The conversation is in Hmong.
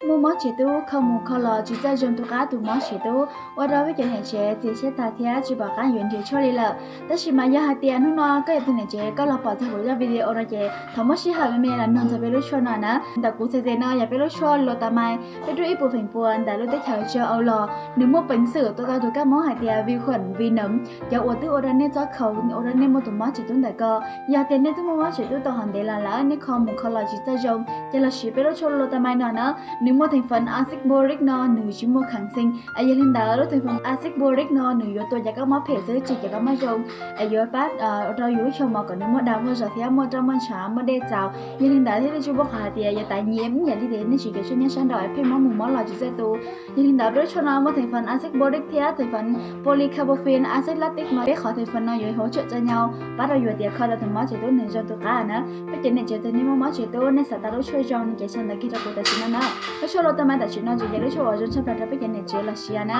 muaj mob tsev tub kho mus kho los tsis txawj zoo tus qab tus mob tsev tub, ua rau peb cov niam tsev txias siab tag thiab tsis pom qab yuav nrhiav tshuaj li lawm. Tab sis mas yog hais tias hnub no koj yog tus niam tsev koj los pom txog kuv zaj video no ces thov muab sij hawm me me los mloog txog peb lub tshuaj no na. Ntawm kuv txhais tes no yog peb lub tshuaj Lotamide, peb rub ib puas feem pua ntawm lub teb chaws Châu Âu los. Nws muaj peev xwm tua tau tus kab mob hais tias vi khuam, vi nấm, cov uas twb ua rau nej txob khaus, ua rau nej muaj tus mob tsev tub ntawm ko. Yog tias nej twb muaj mob tsev tub tau hov ntev los lawm, nej kho mus kho los tsis txawj zoo, ces los siv peb lub tshuaj Lotamide no na. Nws muaj thành phần axit boric no, nws tsis muaj kháng sinh, yog li ntawd lub thành phần axit boric no nws yuav tua cov kab mob phem xwb, tsis cov kab mob zoo, yuav pab ua rau yus lub chaw mos kom nws muaj dag muaj zog thiab muaj roj muaj ntshav muaj dej txaus. Yog li ntawd thiaj li tsis muaj qhov hais tias yuav taiv nyiam ib yam li tias nej siv cov tshuaj nyob sab nraud pheej mob mus mob los tsis txawj tu. Yog li ntawd peb lub tshuaj no muaj thành phần axit boric thiab thành phần polycarbophan, axit lactic no, peb qhov thành phần no yuav hỗ trợ cho nhau pab rau yus tias kho tau tus mob tsev tub nws zoo tus qab na. Peb cov niam tsev txawm nej muaj mob tsev tub nej xav tau lub tshuaj zoo no ces sau ntawv kiag rau kuv tam sim no na. Lub tshuaj Lotamide tam sim no tseem yog lub tshuaj uas zoo tshaj plaws rau peb cov niam tsev los siv na.